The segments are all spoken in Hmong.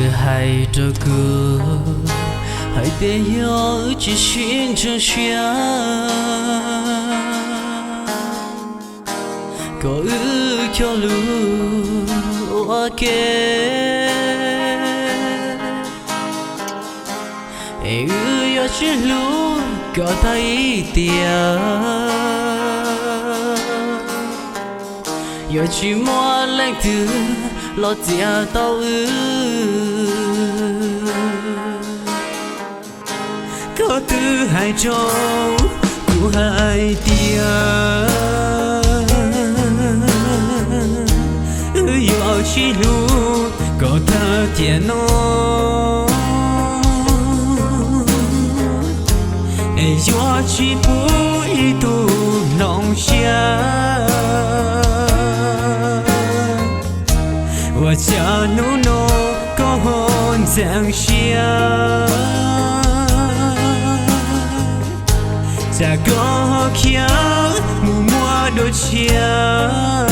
Hais rau kuv hais tias yog wb tsis sib ntseeg siab, kom wb cog lus ua ke, es wb yuav tsis hlub koj tag ib tiam. Yuav tsis muaj leej twg los txiav tau wb. Koj twb hais rau kuv hais tias wb yuav sib hlub kom tag tiam no, es yuav tsis pub ib tug hloov siab. Ua cas hnub no koj ho ntxeev siab, cas koj ho khiav mus muaj dua tshiab.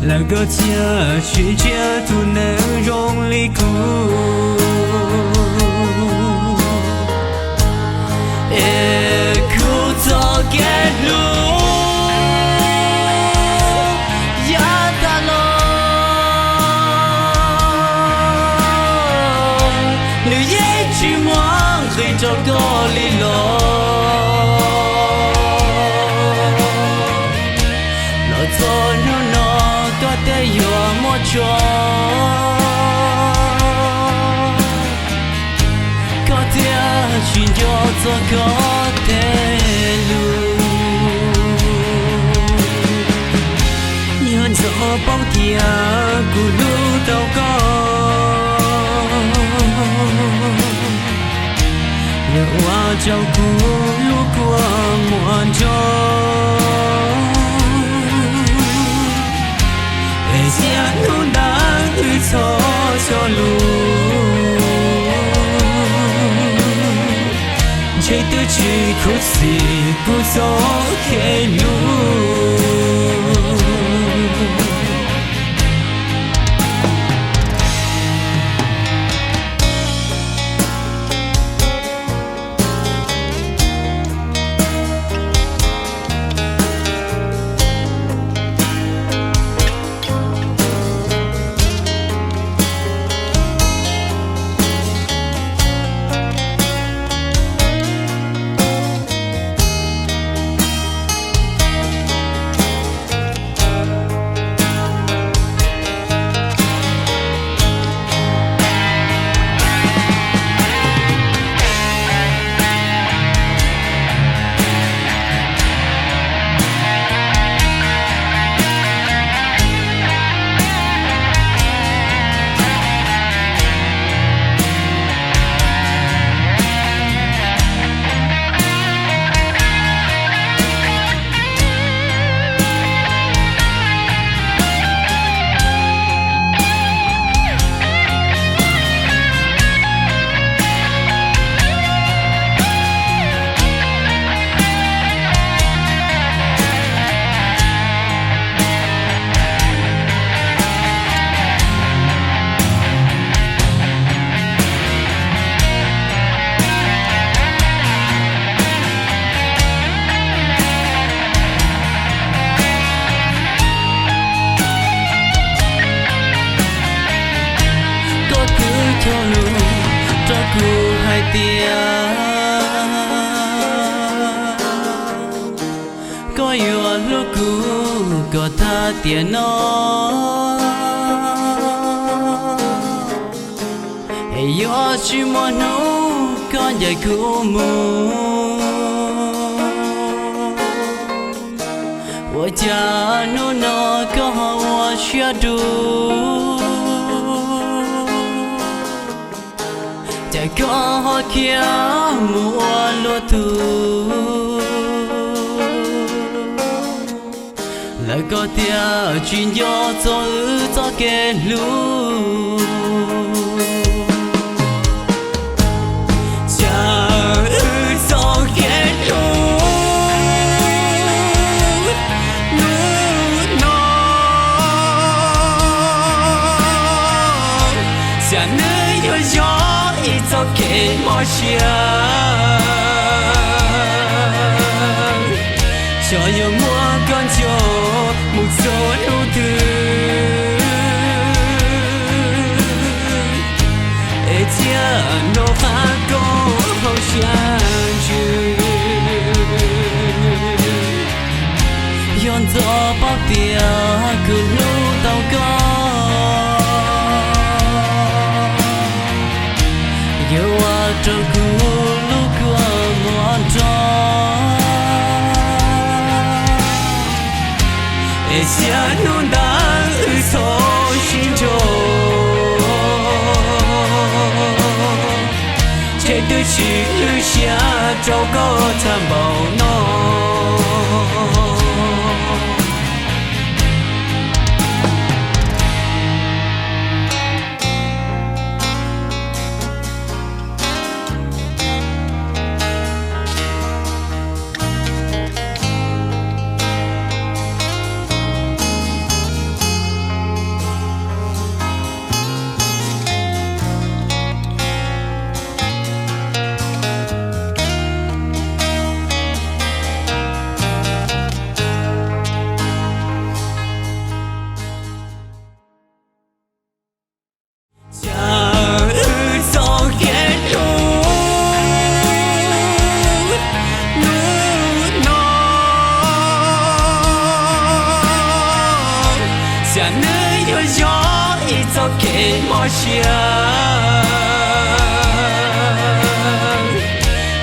Lawv koj thiaj tsis ntsib tus neeg zoo li kuv, es kuv txoj kev hlub yav tas los nws yeej tsis muaj nqis rau koj li los. Los txog hnub no koj tej yuav muaj tso, koj thiaj tsis nco txog koj tej lus. Yog ntxov paub tias kuv hlub tau koj, yog ua rau kuv lub kua muag nrog. Es txij hnub ntawd wb txhob cog lus, ntshe twb tsis khuv xim kuv txoj kev hlub. Koj twb cog lus rau kuv hais tias koj yuav hlub kuv kom tag tiam no, es yuav tsis muaj hnub koj ncaim kuv mus. Ua cas hnub no koj ho ua siab dub, cas koj ho khiav mus ua luag tug. Lawv koj thiaj tsis nco txog wb txoj kev hlub. Cas wb txoj kev hlub hnub no txoj kev mob siab, xyov yuav muab koj nco mus txog hnub twg. Es thiaj nrog qab koj hauv siab ntsws, yog ntxov paub tias kuv hlub tau koj, yuav ua rau kuv lub kua muag nrog. Es xiab hnub ntawd wb txhob sib ntsog, ntshe twb tsis lwj siab rau koj tag npaum no. Cas wb txoj kev hlub hnub no, cas nws yuav yog ib txoj kev mob siab,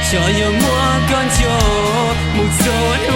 xyov yuav muab koj nco mus txog